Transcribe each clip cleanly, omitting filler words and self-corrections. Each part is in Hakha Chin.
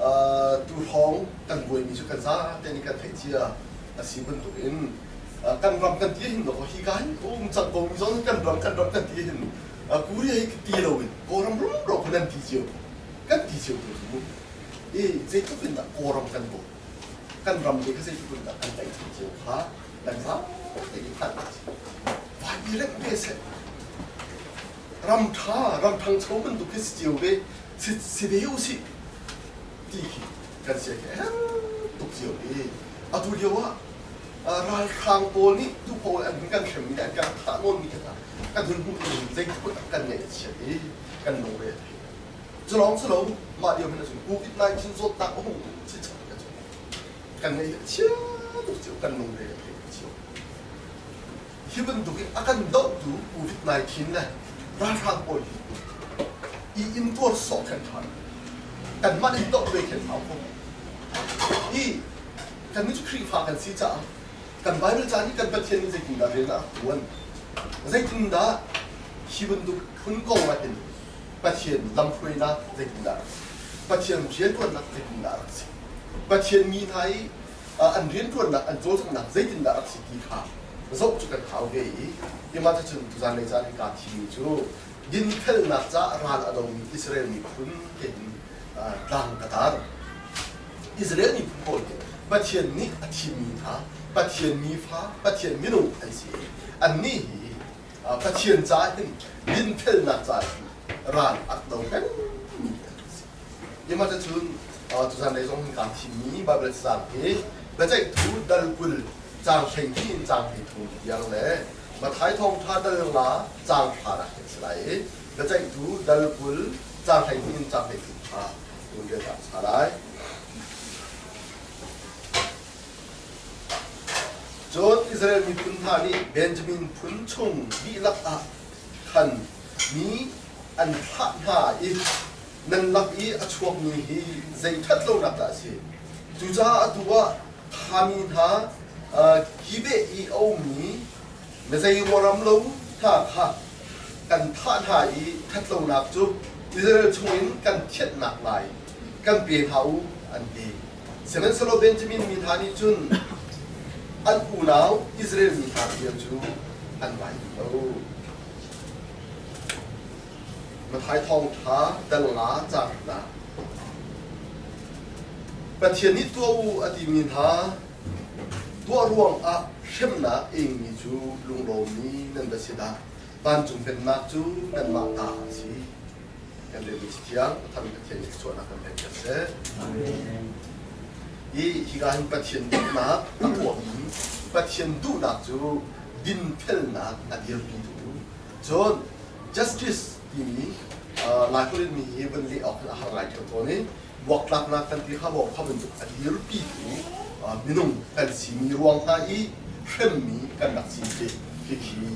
Tu hrawng kan buaimi cu kan zate nih kan theih cia a si bantukin kan ram kan ti hin hi ka hin um cang ko mi zong kan ram kan ram kan ti hin Korea hi ti loin Kawlram rumro kha nan ti cio kan ti cio tu cu i zeitluk in dah Kawlram kan bawm kan ram te kha zeitluk in dah kan tlaihchan cio kha kan zate in hngalh a si. Vai i remh ve seh. Ram ṭha ram ṭhangcho bantuk khi si cio ve si ve usih ti khi kan sia khi a tuk cio i atu lio ah ralhrang pawl nih tu pawl an hun kan hremmi le an kan thah nawnmi kha kan hun hmuh in zeitluk kan ngaih a chiat i kan lungre a thei. Cu lawng si lo, mah lio hin cun COVID-19 zawtnak a hung chinchan ka cu kan ngaih a chia tuk cio, kan lungre a thei cio. Hi bantuk in a kan dohtu COVID-19 le ralhrang pawl hi i intuar sawh khen ṭhan. Kanmah in doh ve khen hau ko. I kannih cu Khrihfa kan si caah kan Bible ca nih kan Pathian nih zeitindah rian a rak ṭuan? Zeitindah hi bantuk phun kong ah hin Pathian lamhruainak zeitindah a rak si? Pathian rianṭuannak zeitindah a rak si? Pathian mi hna i an rianṭuannak, an cawlcanghnak zeitindah a rak si ti kha zoh cu kan hau ve i imah cun tuzan lei caan i kaa thimmi cu dinfelnak caah ral a domi Israel miphun tein tlang ka tar. Israel miphun pawl hi Pathian nih a thimmi hna, Pathian mifa, Pathian minung an si i annih hi Pathian caah hin dinfelnak caah hin ral a do pengmi an si. Imah cun tuzan lei zong hin kaa thimmi Baibal caang hi biaceihtu dal 20 caang 12 in caang 33 tiang le Matthai thawngṭha dal 5 caang 5 nak hi a si lai i biaceihtu dal 20 caang 12 in caang 33 kha tun rel ta hmasa lai. Cun Israel miphun hna nih Benjamin phun chung dihlak ah khan mi an thlah hna i nan lak i a chuakmi hi zei ṭhat lonak dah a si? Cucaah atu ah thami hna Gibeah i a ummi na zei ruaram lo hna kha kan thah hna i ṭhat lonak cu Israel chungin kan thianhnak lai kan pe hna u, an ti. Sihmanhsehlaw Benjamin mi hna nih cun an unau Israel mi hna bia cu an ngai duh lo. Matthai thawngṭha dal nga caang hna. Pathian nih tuah u a timi hna tuah ruangah hremnak ingmi cu lunglawmmi nan va si dah. Vancung pennak cu nanmah ta a si. Kan relmi Cathiang a thami Pathian nih thluachuahnak kan pek kan seh. Hi hika hin Pathian duhnak a tuahmi Pathian duhnak cu dinfelnak a dirpitu Cun justice timi Laiholh in mi hi vun leh awk hin a har ngai ṭheo tawn i buaktlaknak kan ti kha maw kha bantuk a dirpitu minung kan simi ruang hna i hremmi kan rak si hi khi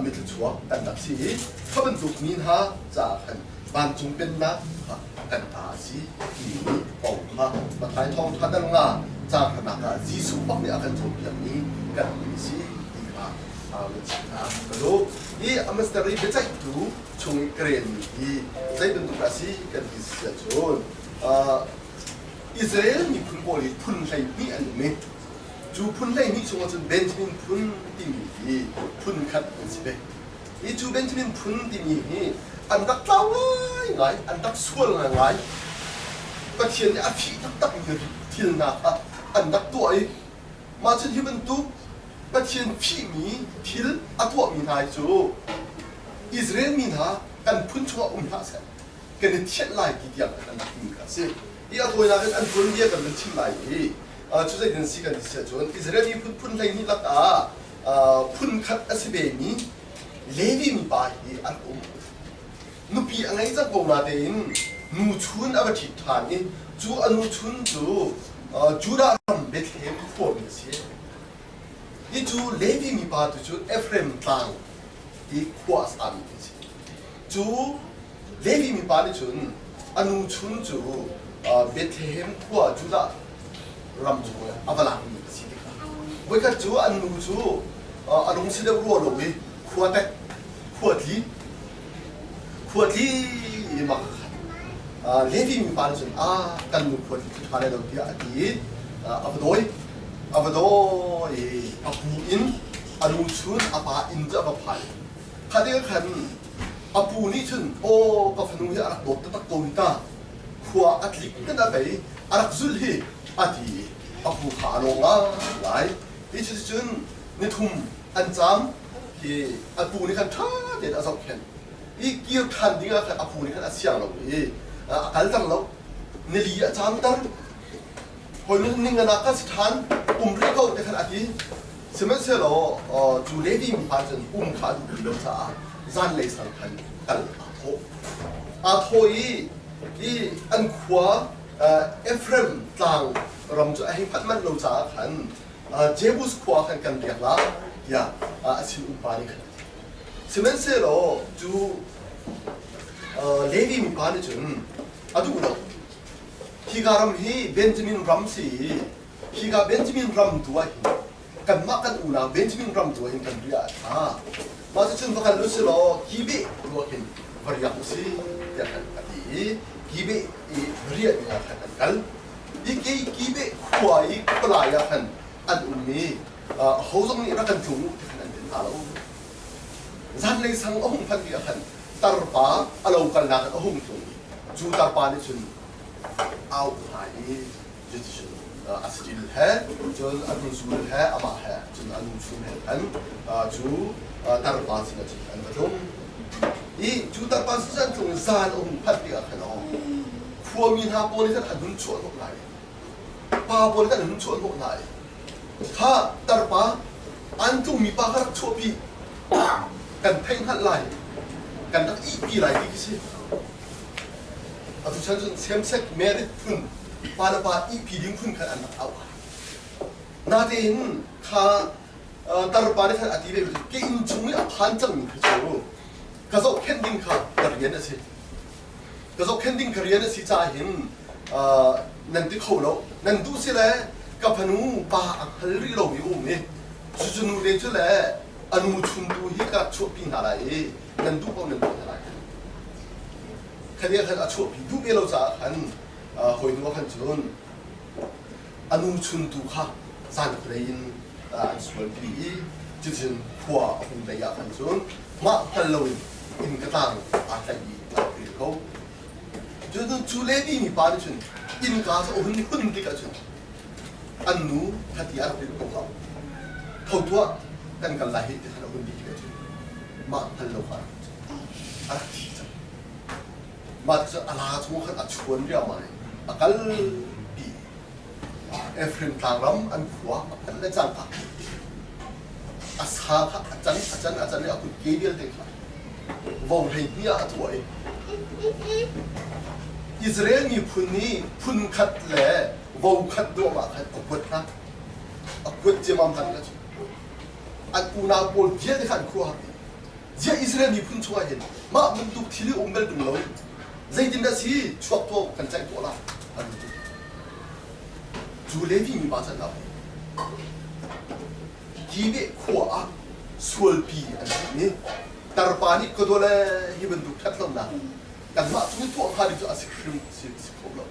mithluachuak kan rak si i kha bantuk mi hna caah khan vancung pennak kha kan ta a si timi kong kha Matthai thawngṭha dal nga caang khatnak ah Jesuh bak nih a kan cawnpiakmi kan si ti kha ka duh. Hi a mystery biaceihtu chung i ka relmi hi zei bantuk dah a si kan ti si ahcun Israel miphun pawl hi phun 12 an um i cu phun 12 chungah cun Benjamin phun timi hi phun khat an si ve. Hi cu Benjamin phun timi hi an rak tlau ngaingai, an rak sual ngaingai. Pathian nih a fih taktakmi thil hna kha an rak tuah i mah cun hi bantuk Pathian fihmi thil a tuahmi hna hi cu Israel mi hna kan phun chungah um hlah seh, kan i thianh lai ti tiang an rak timi kha a si. Hi a tawinak in an tuanbia kan vun chim lai i cu zeitin si kan ti si ahcun Israel miphun phun 12 lakah phun khat a si vemi Levi mipa hi an um. Nupi a ngei cang ko natein nuchun a va ṭhit ṭhan i cu a nuchun cu Judah ram Bethlehem khuami a si. Hi cu Levi mipa tu cu Efraim tlang i khua a sami an si. Cu Levi mipa nih cun a nu chun cu Bethlehem khua Judah ram chung a va lakmi a si tikah voikhat cu an nu cu a lung si deuh rua lo i khua tek khua tli khua tli i mak khat. Levi mipa nih cun a kan nu khua cu ṭha lai lo tiah a ti i a va dawi. A va dawi i a pu in a nu chun a pa inn cu a va phan. Kha tikah khan a pu nih cun aw ka fanu hi a rak dawt taktak ko hi ta khua a tlik hmanh ah pei a rak zulh hi a ti i a pu kha a lawng ngai. Hi cuticun nithum an caam hi a pu nih khan ṭha tein a zohkhenh. I kir ṭhan ding ah khan a pu nih khan a siang lo i a kalter lo. Nili a caamter. Hawi ning ah ka si ṭhan um rih ko ti khan a ti. Sihmanhsehlaw cu Levi mipa cun um kha a duh ti lo caah zanlei sang khan kal aa thawh. Aa thawh i i an khua Ephraim tlang ram cu a hei phanh manh lo caah khan Jebus khua khan kan riak la tiah a sin umpa nih khan a ti. Sihmanhsehlaw cu Levi mipa nih cun a duh lo. Hika ram hi Benjamin ram si i hika Benjamin ram tu ah hin kanmah kan unau Benjamin ram tu ah hin kan riah a ṭha. Mah cucun va kal u si law Gibeh tu ah khin va riak u si tiah khan a ti i Gibeh i riah ding ah khan an kal. I Gibeh khua i khualai ah khan an um i aho zong nih rak kan tlung u ti khan an ti hna lo. Zanlei sang a hung phanh ah khan tarpa a lo kalnak in a hung tlung i cu tarpa nih cun au hna i cuticun a saṭil he cun a hnuzul he amah he cun a nu chung he khan cu tarpa sinah cun an va tlung. I cu tarpa sin an tlung zan a hung phanh tikah khan khuami hna pawl nih khan an hun chuah hnawh hna i pa pawl nih khan an hun chuah hnawh hna i kha tarpa an tlungmi pa kha rak chuahpi kan theih hngalh lai kan rak ihpi lai ti khi si. Atu chan cun same-sex marriage phun pa le pa ihpi ding phun khan an rak auh. Natein kha tarpa nih khan a ti ve ke inn chung i a phan cangmi kha cu ka zohkhenh ding kha ka rian a si. Ka zohkhenh ding ka rian a si caah hin nan ti kho lo. Nan duh si le ka fanu pa a hngal rih lomi a um i cucu nu le cu le a nu chun tu hi ka rak chuahpi hna lai i nan duh paoh nan tuah hna lai. Kha nih khan a chuahpi duh ve lo caah khan hawi hnu ah khan cun a nu chun tu kha zan khuadei in an sualpi i cuticun khua a hung dei ah khan cun mah hngal loin inn ka tlang aa tlaih i a rak ril ko. Cun cu Levi mipa nih cun innka cu a hun hun tikah cun an nu thati a rak ril ko kha tho tuah kan kal lai hih ti khan a hun ti tikah cun mah hngal lo kha a rak thi cang. Mah cu a la chung khan a chuan riahmah i a kal pi. Ephraim tlangram an khua a phanh le cangka a sa kha a can a can a can i a kut ke vialte kha vo 12 ah a tuah i Israel miphun nih phun khat le vo khat duahmah khan a kuat hna. A kuat ciammam hna tikah cun an unau pawl vialte kha an khua har dih. Ziah Israel miphun chungah hin mah bantuk thil hi um bal ṭung lo zeitindah si chuak tuah kan ceih tuah lai an ti. Cu Levi mipa can ah Gibeh khua ah sualpi an ti i tarpa nih ka dawle hi bantuk ṭhat lonak kanmah cung i tuah hnga ding cu a si hrim si si kho lo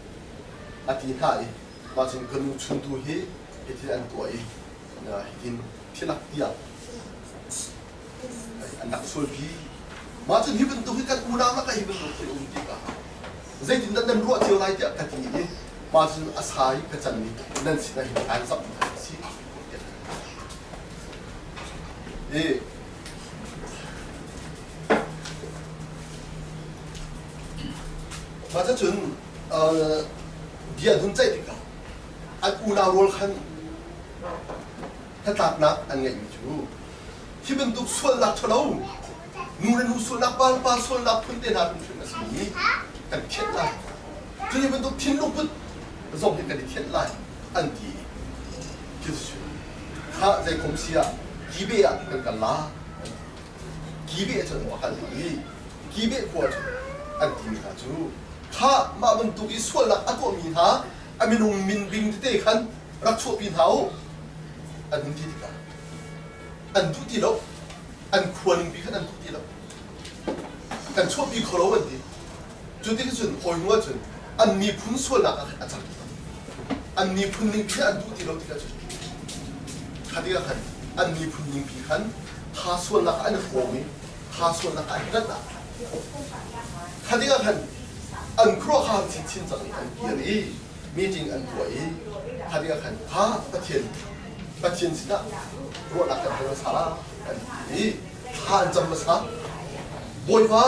a ti hna i mah cun ka nu chuntu hi hitin an tuah i hitin thilak tiah an rak sualpi. Mah cun hi bantuk hi kan unau lakah hi bantuk thil um tikah zeitindah nan ruah cio lai tiah ka ti i mah cun a sa i ka can i nan sinah hin aan zamh hna si. I mah cun bia hun ceih tikah an unau rual khan hnatlaknak an ngeihmi cu hi bantuk sualnak ṭhalo nu le nu sualnak pa le pa sualnak phun te hna hrimhrim a simi kan thianh lai cu hi bantuk thinlung put zong hi kan i thianh lai an ti i cucu kha zeikom si ah Gibe ah kan kal la Gibe cu an kal i Gibe khua cu an timi hna cu kha mah bantuk i sualnak a tuahmi hna a minung min bing tete khan rak chuahpi hna u an hun ti tikah an duh ti lo an khua ningpi khan an duh ti lo kan chuahpi kho lo an ti cu ti cun hawi hnu ahcun. An miphun sualnak ah khan a cang. An miphun ning khi an duh ti lo tikah cun kha tikah khan an miphun ningpi khan kha sualnak ah an i hrawm i kha sualnak ah an rat ah kha tikah khan an khuaruah kha chinchin cang i an kir i meeting an tuah i kha tikah khan kha Pathian Pathian sinah ruahnak kan hal hmasa la an ti i thla an cam hmasa. Bawipa,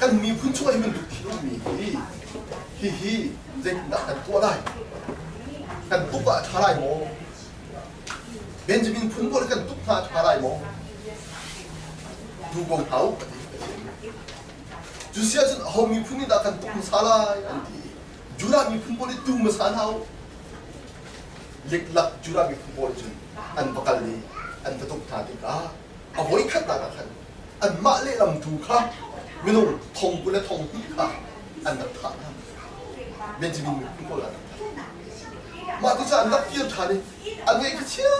kan miphun chungah hi bantuk thil ummi hi hihi zeitindah kan tuah lai? Kan tuk ah a ṭha lai maw? Benjamin phun pawl kan tuk hna a ṭha lai maw? Tu ko hna u, a ti Pathian nih. Cu si ahcun aho miphun nih dah kan tuk hmasa lai an ti i Judah miphun pawl nih tu hmasa hna u. Liklak Judah miphun pawl cun an va kal i an va tuk hna tikah a voikhatnak ah khan anmah lehlam tu kha minung thong 20 le thong hnih kha an rak thah hna. Benjamin miphun pawl an rak thah. Mah ti cu an rak kir ṭhan i an ngaih kha chia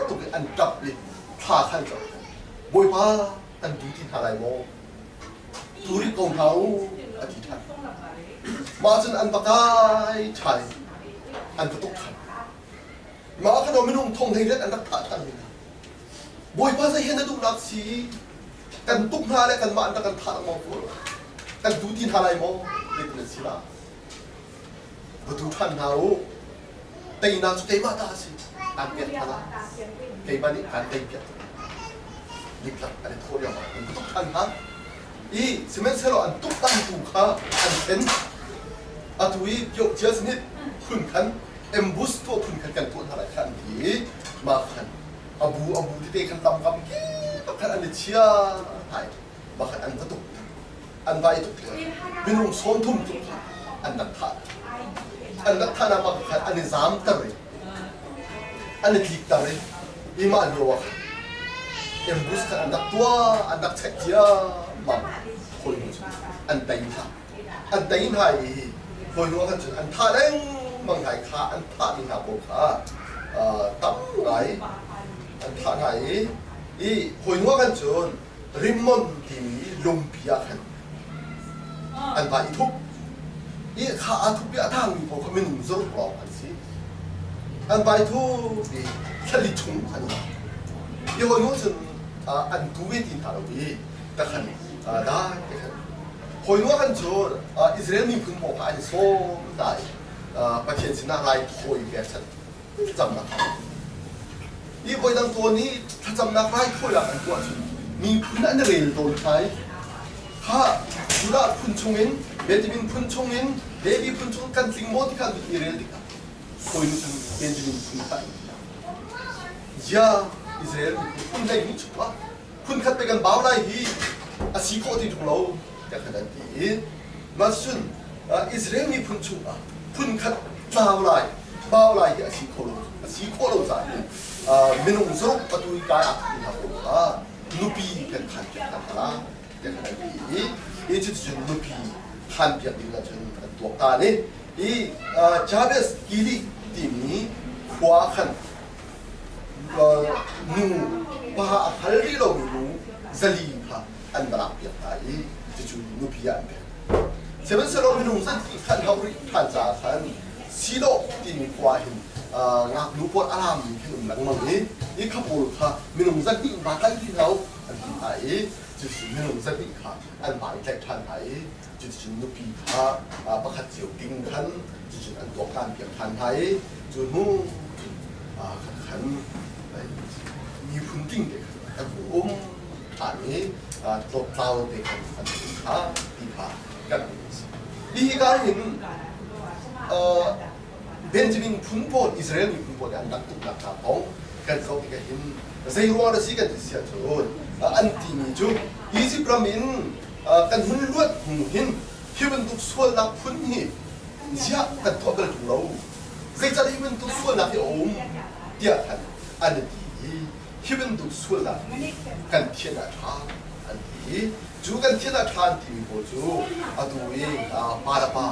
tuk i an ṭap i thla kha an cam. Bawipa kan tu ti hna lai maw? Tu rih ko hna u, a ti ṭhan. Mah cun an va kai ṭhan i an va tuk ṭhan. Mah ah khan minung thong 18 an rak thah ṭhan hna. Bawipa zei he na duhnak si? Kan tuk hna le kanmah an rak kan thah lengmang ko. Kan tu ti hna lai maw? Zeitin nan si la? Va tu ṭhan hna u. Teinak cu keimah ta a si. Aan pek hna lai. Keimah nih kaan tei piak. Nitlak an i thawh lio ah an tuk ṭhan hna. I sihmanhsehlaw an tuk tu kha an thlen. Atu i pioh cia sinit phun khan ambush tuah phun khan kan tuah hna lai kha an ti i mah khan abu abu tete khan tam kam kip khan an i chia hna i mah khan an va tuk an va i tuk tikah minung 30 tluk kha an rak thah an rak thahnak bak khan an i zamter i an i tlikter i i mah lio ah khan ambush khan an rak tuah an rak check ciammam hawi nu cu an tei hna an tei hna i hawi nu khan cun an thah lengmang hna i kha an thahmi hna pawl kha tam ngai an thah hna i i hawi nu khan cun Rimmon timi lungpi ah khan an va i thup. I kha aa thup i a tangmi paoh kha minung zaruk lawng an si. An vai thup i thlali chung an um. I hawi nu cun an tu ve ti hna lo i takhan dai te khan. Hawi nu khan cun Israel miphun paoh kha an i sawm hna i Pathian sinah raithawi pekchanh thlacamnak hi voidang tawn i thlacamnak raithawinak an tuah cun miphun an rel tawn hna i kha Judah phun chungin Benjamin phun chungin Levi phun chung kan tling maw ti kha an i rel tikah hawi nu cun Benjamin phun kha zia Israel miphun phun 12 chungah phun khat pe kan bau lai hi a si khawh ti ṭung lo tiah khan an ti i mah cun Israel miphun chungah phun khat tlau lai bau lai hi a si kho lo a si khawh lo caah hin minung zaruk atu i kai ah hna pawl kha nupi kan khan piak hna hna tiah khan an ti i hi cuticun nupi khan piak ding ahcun an tuak ta ne i Jabez Gilead timi khua khan nu pa a hngal rih lomi nu 400 kha an va lakpiak hna i cucu nupi ah an pek. Sihmanhsehlaw minung zeiti khan hauh rih ṭhan caah khan Shiloh timi khua hin ngaknu pawl a rammi khan um lengmang i i kha pawl kha minung 200 va tlaih rih hna u an ti hna i cucu minung 200 kha an va i tlaih ṭhan hna i cuticun nupi kha pakhat cio ding khan cucun an tuaktan piak ṭhan hna i cu hnu cun khan miphun ding te khan an um ṭhan i tlawttlau te khan an um kha ti kha kan hi ka hin Benjamin phun pawl Israel miphun pawl nih an rak tuknak hna kong kan zoh tikah hin zei ruang dah si kan ti si ahcun an timi cu Egypt ram in kan hun luat hnu hin hi bantuk sualnak phun hi ziah kan tuah bal ṭung lo zeicah hi bantuk sualnak hi a um tiah khan an i ti i hi bantuk sualnak hi kan thian ah ṭha an ti i cu kan thian ah ṭha an timi pawl cu atu i pa le pa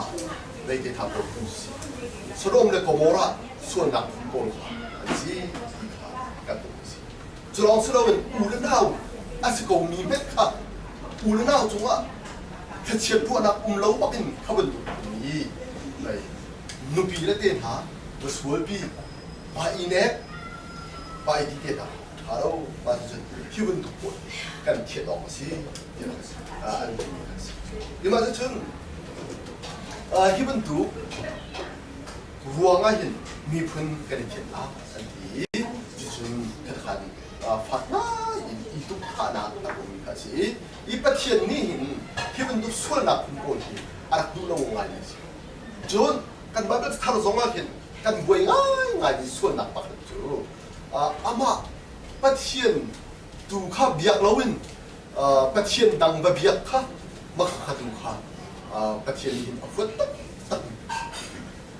meite tha pawl phun si Sodom le Gomorrah sualnak phun pawl kha an si ti kha kan hmuh a si. Cu lawng si loin u le nau a si komi hmenh kha u le nau cungah thlachiat ruahnak um lo bakin kha bantuk phun i Nupi le te hna va sualpi, va i nek, va i ti te hna ṭha lo. Mah cucun hi bantuk pawl kan thiat awk a si tiah an timi a si. Mah cucun hi bantuk ruang ah hin miphun kan i thiatnak an ti i cucun khatkhan fak ngai in i tukthahnak a ummi kha a si i i Pathian nih hin hi bantuk sualnak phun pawl hi a rak duh lo ngai mi a si. Cun kan Bible thar zong ah hin kan buai ngaingai mi sualnak pakhat cu amah Pathian tu kha biak loin Pathian dang va biak kha makha tu kha Pathian nih hin a huat taktak.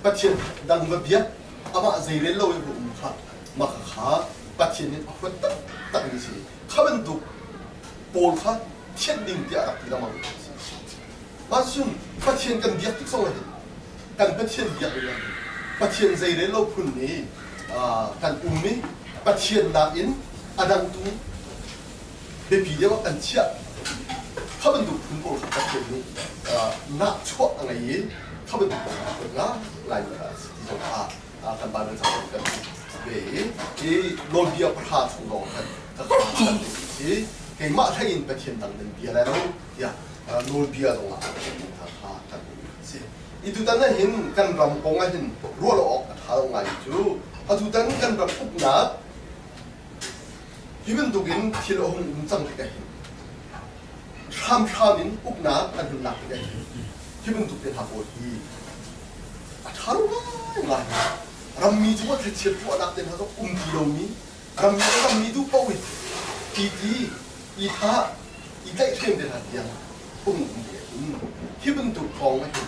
Pathian dang va biak amah zeirel lo in va um kha makha kha Pathian nih a huat taktak mi si. Kha bantuk pawl kha thianh ding tiah a rak ti lengmang mi si. Mah cun Pathian kan biak tik zong ah hin kan Pathian biak ding ah hin Pathian zeirel lo phun nih kan um i Pathian nakin a dangtu biapi deuh ah kan chiah. Kha bantuk phun pawl kha Pathian nih nahchuah a ngei i kha bantuk pawl kha a nga laimi kha a si ti zong kha kan Bible cang kan ve i hi nawlbia pahra chung lawng khan ka kha kan si. Keimah hlei in Pathian dang nan bia lai lo tiah nawlbia zong ah kha kha kan si. I tutan ah hin kan ram kong ah hin ruah lo awk a ṭha lo ngai cu atutan kan ram uknak hi bantukin thil a hung um cang tikah hin hramhram in uknak kan hun lak tikah hin hi bantuk te hna pawl hi a ṭha lo ngaingai. Rammi cu thlachiat ruahnak te hna zong um ti lomi rammi le rammi duh paoh in i ti i thah i tlaihhrem te hna tiang um um te hin hi bantuk kong ah hin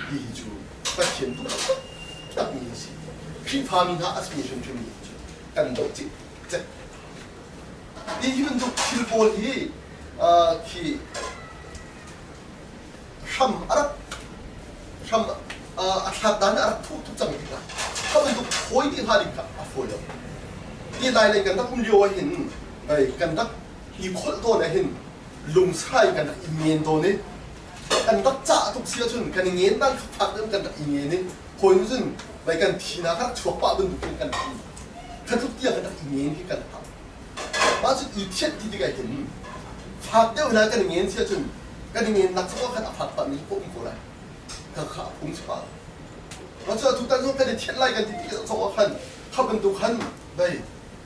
hi hi cu Pathian duh takmi a si. Khrihfami hna a simi hrimhrim mi cu kan doh cikcek. Hi hi bantuk thil pawl hi khi hram a rak hram a thlak dan a rak thuh tuk cang tikah kha bantuk thawi ti hnga ding kha a fawi lo. Ti lai lei kan rak um lio ah hin kan rak i kholh tawn ah hin lungsai kan rak i ngen tawn i kan rak cah tuk si ahcun kan i ngen dan fak deuh kan rak i ngen i hawi nu cun vai kan thi na kha rak chuak pah bantuk in kan thi kha tluk tiang kan rak i ngen hi kan hau. Mah cu i thianh ti tikah hin fak deuh hna kan i ngen si ahcun kan i ngen nak zong khan a fak pah mi ko um ko lai. Ka kha a phung si pah. Mah cu atutan zong kan i thianh lai kan ti tik zong ah khan kha bantuk khan vei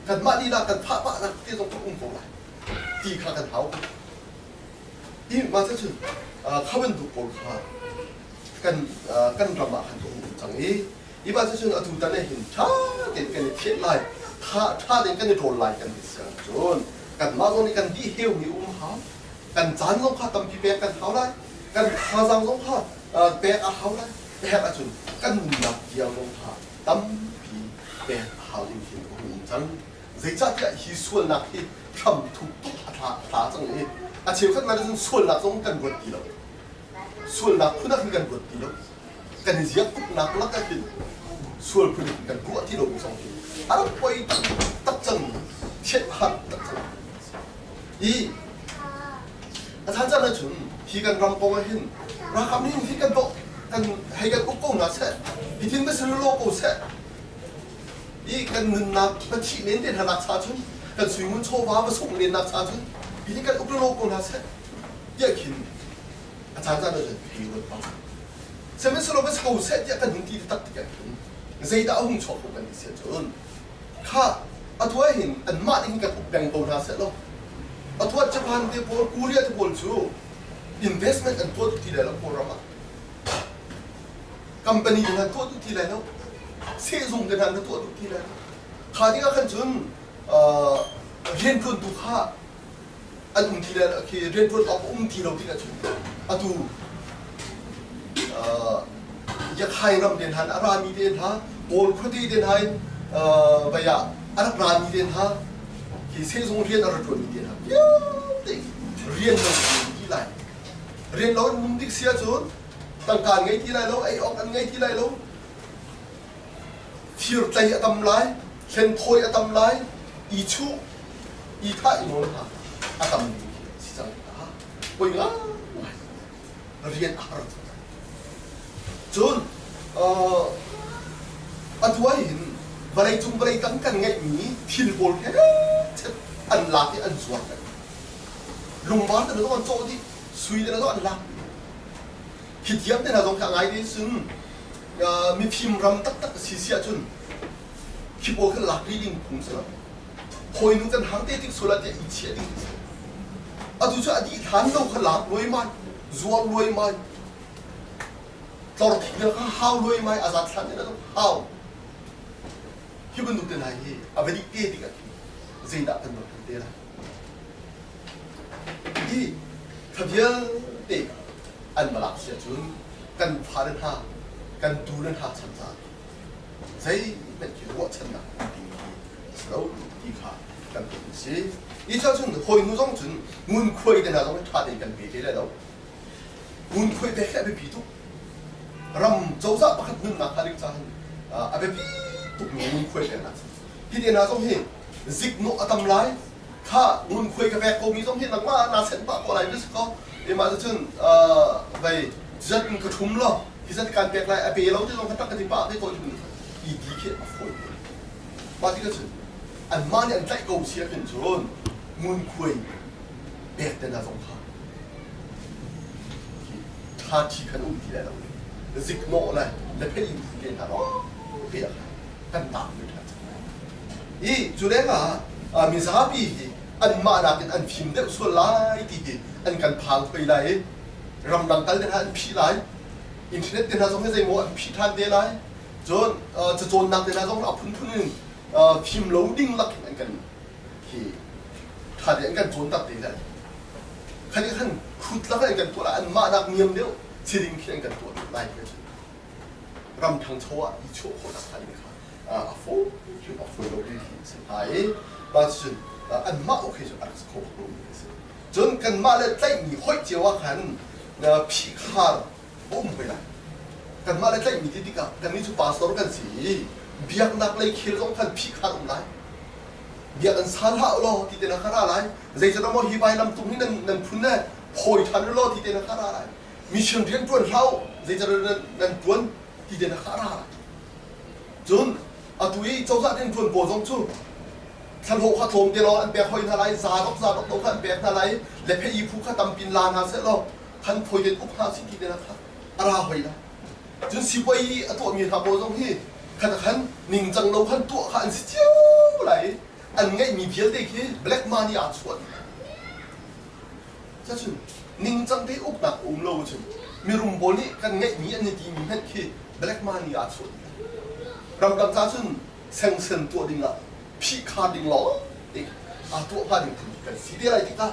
kanmah lila kan phah pah nak te zong ka um ko lai ti kha kan hau. I mah cu cun kha bantuk pawl kha kan kan ram ah khan ka um cang i i mah cu cun atu tan hin ṭha tein kan i thianh lai, ṭha ṭha tein kan i ṭawl lai kan ti si ahcun kanmah zong nih kan dih heumi um hau, kan caan zong kha tampi pek kan hau lai, kan thazaang zong kha pek a hau lai. A herh ahcun kan nunnak tiang zong kha tampi pek a hau ding khi a hung um cang. Zeicahtiah hi sualnak hi hram thuk tuk a tla, a tla cang i a cheukhat ngai cun sualnak zong kan ruat ti lo. Sualnak phun ah khin kan ruat ti lo. Kan i ziak tuknak lak ah khin sual phun in kan ruah ti lo zong hi a rak poi tak cang mi thianh har tak cang. I a caan caan ahcun hi kan ram kong ah hin ralkap nih hi kan doh kan hei kan uk ko hna seh, hitin va si law ko seh i kan nunnak va thih len te hna nak cha cun kan suingun chawva va sungh len nak cha cun hi kan uk law ko hna seh tiah khin a caan caan ahcun hei ruat bang. Sihmanhsehlaw va so seh tiah kan hun ti taktak tikah khin zeidah a hung chuak ko kan ti si ahcun kha atu ah hin anmah nih hin kan uk peng ko hna seh law atu ah Japan te pawl Korea te pawl cu investment an tuah duh ti lai lo Kawlram ah company hna tuah duh ti lai lo, sehzung te hna na tuah duh ti lai lo. Kha ding ah khan cun rianṭuantu kha an um ti lai lo, khi rianṭuan awk um ti lo tikah cun atu Yakhai ram te hna a rami te hna, Kawl khuate te hna in vai ah a rak rami te hna, khi sehzung rian a rak ṭuanmi te hna vialte rian lo ti lai. Rian lo in um dik si ahcun tangka an ngei ti lai lo, ei awk an ngei ti lai lo, thirtlei a tam lai, hlenthawi a tam lai, i chuh, i thah, i nawl hna a tam ding khi si cang tikah poi ngai rian a har cang. Cun Atu ah hin vawleicung vawlei tang kan ngeihmi thil pawl he an lak i an zuar peng. Lungvar te zong an cawh dih, sui te zong an lak dih. Hi tiang te hna zong khi a ngai te cun mifim ram taktak si si ahcun khi pawl kha lak rih ding phung si lo. Hawinu kan har te tik sual ah tiah i chiah ding si. Atu cu a dih hlan lo kha lak luaimai, zuar luaimai, tlor thik kha hau luaimai, a zat hlan in hau. Hi bantuk te hna hi a va dih te tik ah khin zeidah kan rak te lai? Hi kha vialte an va lak si ahcun kan fale hna, kan tule hna chan caah zeihmanh khi ruahchannak um ding khi a si lo ti kha kan theih a si. Hi cu ahcun hawinu zong cun ngunkhuai te hna zong hi ṭha tein kan pe te lai lo. Ngunkhuai pek hi a biapi tuk. Ram cozah pakhat nunnak hnga ding caah hin a biapi tukmi ngunkhuai peknak a si. Hi te hna zong hi ziknawh a tam lai, kha ngunkhuai ka pek komi zong hi nangmah naa senh pah ko lai na si ko. Mah cun vei zat in ka ṭhum law hi zat kaan pek lai a pe lo ti zong kha tak ka ti pah te ko i ti khi a fawi te. Mah tikah cun anmah nih an tlaih ko si ahkhin cun ngunkhuai pek te hna zong kha ṭha ṭhi khan um ti lai lo i ziknawh le le phei in te hna lawng te ah khan kan taak ve ṭhan cang lai. I cu lengah mizapi hi anmah nakin an fim deuh sual lai ti hi an kan phang hoi lai i ramdang kal te hna an phih lai internet te hna zong hi zeimaw an phih ṭhan te lai cun cacawnnak te hna zong a phunphun in fim lo ding lak in an kan hi ṭha te an kan cawnter te lai khan khan khut lak an kan tuah lai anmah nak niam deuh siling khi an kan tuah lai khi ram ṭhangcho ah i chuah khawhnak hnga ding kha a fawi hrim a fawi lo ding khi a si hnga i mah cucun anmah awk hi cu a rak si kho bak lomi a si. Cun kanmah le tlaihmi hoih cio ah khan phihkhar a um hoi lai. Kanmah le tlaihmi ti tikah kannih cu pastor kan si i biaknak lei khel zong khan phihkhar um lai. Biakinn sa hlah u law ti te na kha ra lai. Zeicahtiah maw hi vailam tung hi nan nan phun le phawi ṭhan u law ti te na kha ra lai. Mission rian ṭuan hlah u, zeicahtiah nan ṭuan ti te na kha ra lai. Cun atu i cozah rianṭuan pawl zong cu thlahlawh kha tlawm te law an pek hoi hna lai, zadok zadok to kha an pek hna lai, le phei phu kha tampin la hna seh law khan phawi ten uk hna sih ti te na kha a ra hoi lai. Cun sipuai a tuahmi hna pawl zong hi khan khan ningcang lo khan tuah kha an si cio lai i an ngeihmi vialte khi black money aa chuah dih. Cacun ningcang te uknak um lo cun mirum pawl nih kan ngeihmi an i timi hmanh khi black money aa chuah dih. Ramdang ca cun sengsen tuah ding ah phihkhar ding lawng te aa tuah hnga ding phun kan si te lai tikah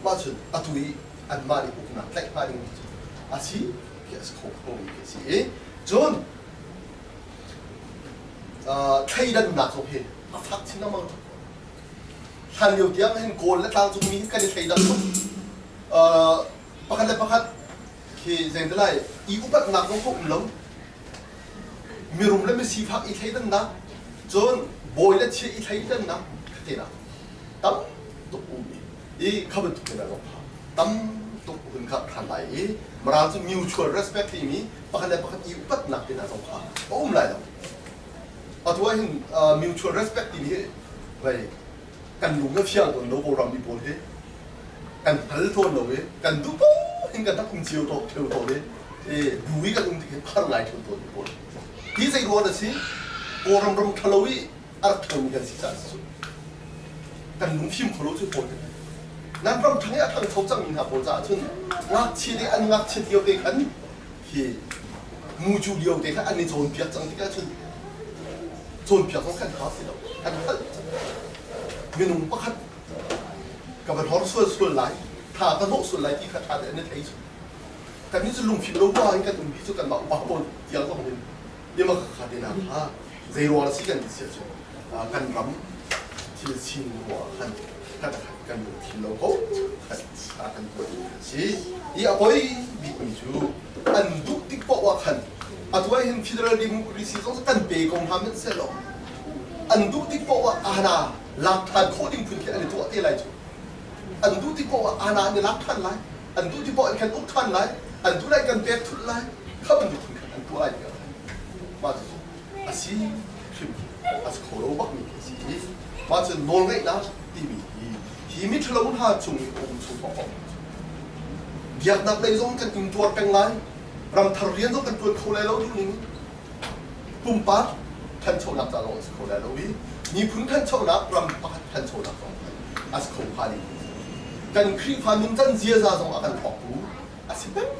mah cun atu i anmah nih uknak tlaih hnga ding cu a si khi a si kho khomi khi a si i cun thleidannak zong hi a fak chin lengmang. Hlan lio tiang hin Kawl le tlangcungmi hi kan i thleidang tuk. Pakhat le pakhat khi zeitilai i upatnak zong kha um lo. Mirum le misifak i thleidannak, cun bawi le chia i thleidannak kha te tam tuk um i kha bantuk te zong kha tam tuk hun kha ṭhan lai i Mirang cu mutual respect timi pakhat le pakhat i upatnak te hna zong kha a um lai lo. Atu ah hin mutual respect timi hi vei kan lung a fiang tawn lo Kawlram mi pawl hi kan hngal tawn lo i kan duh paoh hin kan rak um cio tawn ṭheo tawn i bu i kan um tik hin har ngai ṭheo tawn mi pawl. Hi zei ruang a si? Kawlram ram ṭhalo i a rak ṭhangmi kan si caah a si. Kan lungfim kho lo cu pawl kan Nan ram ṭhang i a ṭhangcho cangmi hna pawl caah cun ngakchia nih an ngakchiat lio te khan hi mucu lio te kha an i cawnpiak cang tikah cun cawnpiak zong kan hau ti lo kan hngalh cang minung pakhat ka va hlor sual sual lai tha ka hnawh sual lai ti kha ṭha te an i thei cu kannih cu lungfim lo hua in kan um bi cu kanmah upa pawl tiang zong hin ima kha te na kha zei ruang a si kan ti sia cu kan ram thil sining ruang khan kan kan lungthin lo ko khan kan tuah ding a si i a poi bikmi cu an duh tik paoh ah khan atu ah hin federal democracy zong kan pe ko hna hmanh seh law an duh tik paoh ah ana lak ṭhan khawh ding phun khi an i tuah te lai cu an duh tik paoh ah ana an i lak ṭhan lai an duh tik paoh an kan uk ṭhan lai an duh lai kan pek thulh lai kha bantuk phun khan an tuah lai ti mah cucu A si hrim a si kho lo bakmi khi a si i mah cun nawlngeihnak timi hi hi miṭhalo hna cung i a um chung paohpaoh biaknak lei zong kan intuar peng lai, ramthar rian zong kan ṭuan kho lai lo duh ning pumpak ṭhanchonak ca zong a si kho lai lo i miphun ṭhanchonak, ram pakhat ṭhanchonak zong a si kho hnga ding. Kan Khrihfa nuncan ziaza zong a kan hrawktu a si peng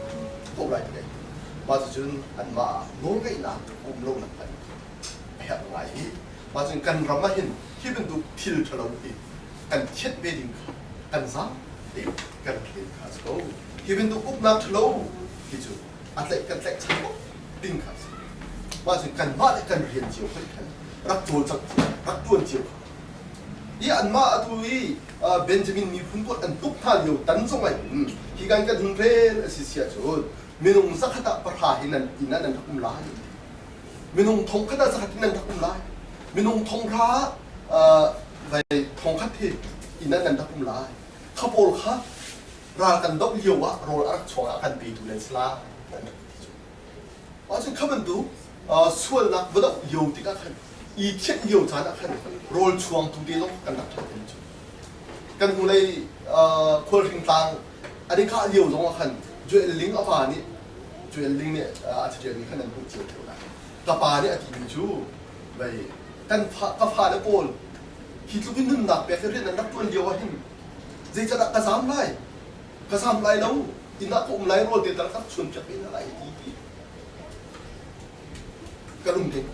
ko lai ti mah cucun anmah nawlngeihnak um lonak hmanh a herh ngai i mah cun kan ram ah hin hi bantuk thil ṭhalo hi kan thianh ve ding kha kan zaam te kan hlen kha a si ko. Hi bantuk uknak ṭhalo hi cu a tlaih kan tlaihchan bak ding kha a si. Mah cun kanmah le kan rian cio hoi khan rak cawlcangh cio, rak ṭuan cio kha i anmah atu i Benjamin miphun pawl an tuk hna lio tan zong ah hin hi kan kan hun rel a si sia cun minung zakhat ah pahra hi nan inn ah nan rak um lai, minung thong khat ah zakhat in nan rak um lai, minung thong hra ah vai thong khat hi inn ah nan rak um lai, kha pawl kha ral kan doh lio ah rawl a rak chuak ah kan petu nan si lai an rak ti cu. Ahcun kha bantuk sualnak va doh lio tikah khan i thianh lio caan ah khan rawl chuangtu te zong kan rak ṭhat cu. Kan hnulei khualhring tlang an i kah lio zong ah khan Joel Ling a pa nih, Joel Ling nih a caṭialmi khan nan hmuh cio ṭheo lai. Ka pa nih a timi cu vei kan fa ka fale pawl hi tluk in nunnak pek i rian an rak ṭuan lio ah hin zeicadah ka zaam lai, ka zaam lai lo, inn ah ka um lai, rawl te tal ka chuan piak ve hna lai ti ti ka lungdeng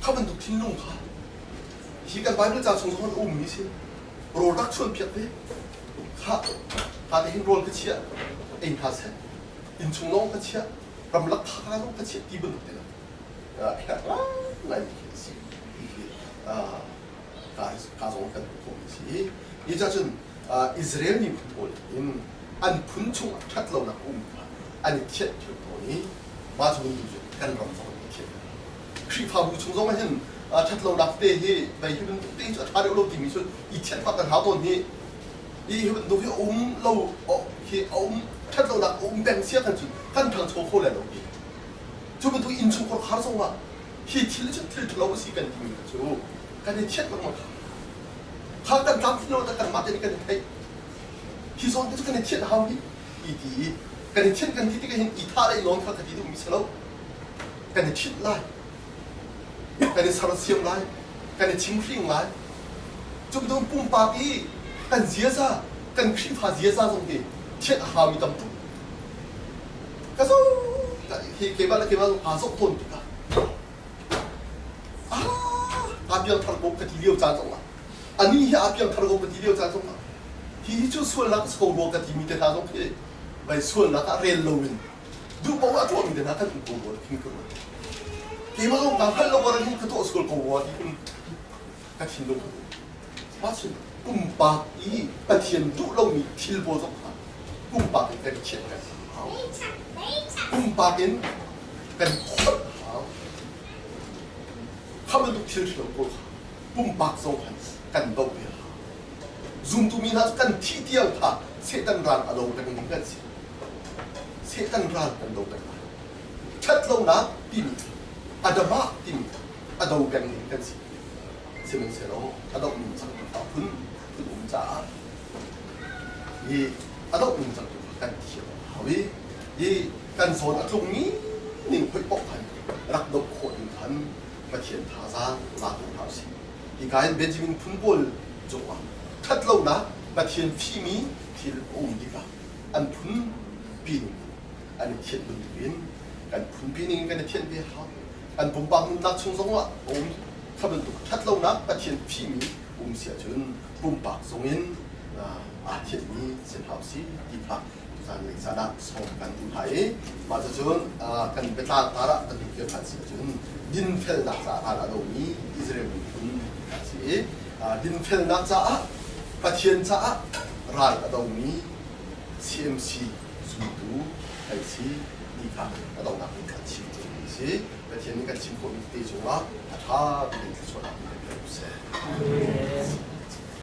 kha bantuk thinlung kha hi kan Bible ca chung zong a ummi si. Rawl rak chuan piak ve kha ka te hin rawl ka chiah ei hna seh, inn chung lawng ka chiah, ramlak tha lawng ka chiah ti bantuk te herh ngai mi khi a si. Hi ka zong kan hmuh khawhmi si. Hi ca cun Israel miphun pawl in an phun chung ah ṭhat lonak um kha an i thianh ṭheo tawn i mah cu bantuk cu kan ram zong an i thianh. Khrihfabu chung zong ah hin ṭhat lonak te hi vei hi bantuk te cu a ṭha deuh lo timi cu i thianh bak kan hau tawn hi. Hi hi bantuk hi a um lo hi a um ṭhat lonak a um peng sia kan cun kan ṭhangcho kho lai lo hi. Cu bantuk innchungkhar khar zong ah hi thil cu thil ṭhalo a si kan timi kha cu kan i thianh lengmang kha. Kha kan tlamtlin lo kanmah te nih kan i theih. Hi zawn te cu kan i thianh hau hi i ti i kan i thianh kan ti tikah hin i thah le i nawn kha ka ti duhmi si lo. Kan i ṭhit lai, kan i sersiam lai, kan i chimhring lai. Cu bantuk pumpak i kan ziaza, kan Khrihfa ziaza zong hi thianh a haumi tam tuk. Ka zoh hi keimah le keimah zong aa zoh tawn tikah aa piangthar ko ka ti lio caan zong ah anih hi aa piangthar ko ka ti lio caan zong ah hi hi cu sualnak a si ko rua ka timi te hna zong khi vai sualnak ah rel loin duh paoh ah tuahmi te hna kan um ko rua khin ka ruat. Keimah zong kaa hngalh lo ko hin ka tuah sual ko rua ti in ka thinlung ka mah cun pumpak i Pathian duh lomi thil pawl zong kha pumpak in kan thianh kan hau, pumpak in kan kholh hau. Kha bantuk thil ṭhalo pawl kha pumpak zong khan kan doh ve hau. Zumtu mi hna cu kan thih tiang kha Satan ral a do peng ding kan si. Satan ral kan do peng lai. Ṭhat lonak timi Adamah timi a do peng ding kan si. Sihmanhsehlaw a doh ningcang tu kha phun phun um caah hi a doh ningcang tu kha kan thiam a hau i hi kan zawn a tlungmi ning hoih paoh khan rak doh khawh ding khan Pathian thazaang la ko hna usih. Hika hin Benjamin phun pawl cungah ṭhat lonak Pathian fihmi thil a um tikah an phun pi ning an i thianh bantukin kan phunpi ning in kan i thianh ve hau. Kan pumpak nunnak chung zongah a um kha bantuk ṭhat lonak Pathian fihmi um si ahcun pumpak zongin aa thianhmi si hna usih ti kha tuzan lei caan ah sawm kan duh hna i mah cucun kan biatlang tar ah kan duh kir ṭhan si ahcun dinfelnak caah ral a domi Israel miphun kha a si i dinfelnak caah Pathian caah ral a domi CMC zumtu kan si ti kha a donghnak in kan chim a si. Pathian nih kan chim khawhmi te cungah a ṭha bik in thluachuahnak in kan pe seh.